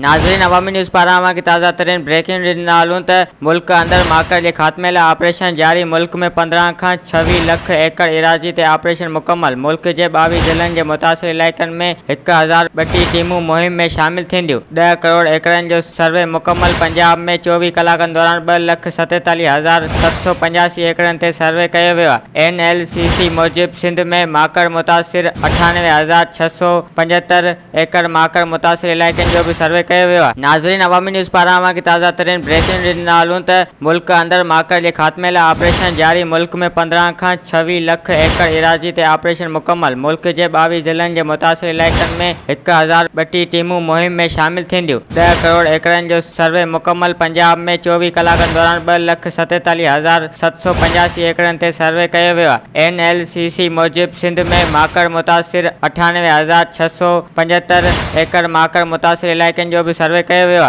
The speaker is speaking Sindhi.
ناظرين عوامي نيوز پاران اوهان کي تازه ترين بريڪنگ نيوز ڏيندا هلون ته ملڪ اندر ماڪڙ جي خاتمي لاء آپريشن جاري ملڪ ۾ 15 کان 26 لک ايڪڙ ايراضي تي آپريشن مڪمل ملڪ جي 22 ضلعن جي متاثر علائقن ۾ 1032 ٽيمون مهم ۾ شامل ٿينديون ڏهه ڪروڙ ايڪڙن جو سروي مڪمل پنجاب ۾ 24 ڪلاڪن دوران 2,47,785 ايڪڙن تي سروي ڪيو ويو آهي اين ايل سي سي موجب سنڌ ۾ ماڪڙ متاثر 98,675 ايڪڙ ماڪڙ متاثر علائقن جو به سروي ڪيو ويو آهي. ناظرين عوامي نيوز پاران اوهان کي تازه ترين بريڪنگ نيوز ڏيندا هلون ته ملڪ اندر ماڪڙ جي خاتمي لاء آپريشن جاري ملڪ ۾ 15 کان 26 لک ايڪڙ ايراضي تي آپريشن مڪمل ملڪ جي 22 ضلعن جي متاثر علائقن ۾ 1032 ٽيمون مهم ۾ شامل ٿينديون ڏهه ڪروڙ ايڪڙن جو سروي مڪمل پنجاب ۾ 24 ڪلاڪن دوران 2,47,785 ايڪڙن تي سروي ڪيو ويو آهي. اين ايل سي سي موجب سنڌ ۾ ماڪڙ متاثر 98,675 ايڪڙ ماڪڙ متاثر علائقن جو به سروي ڪيو ويو آهي.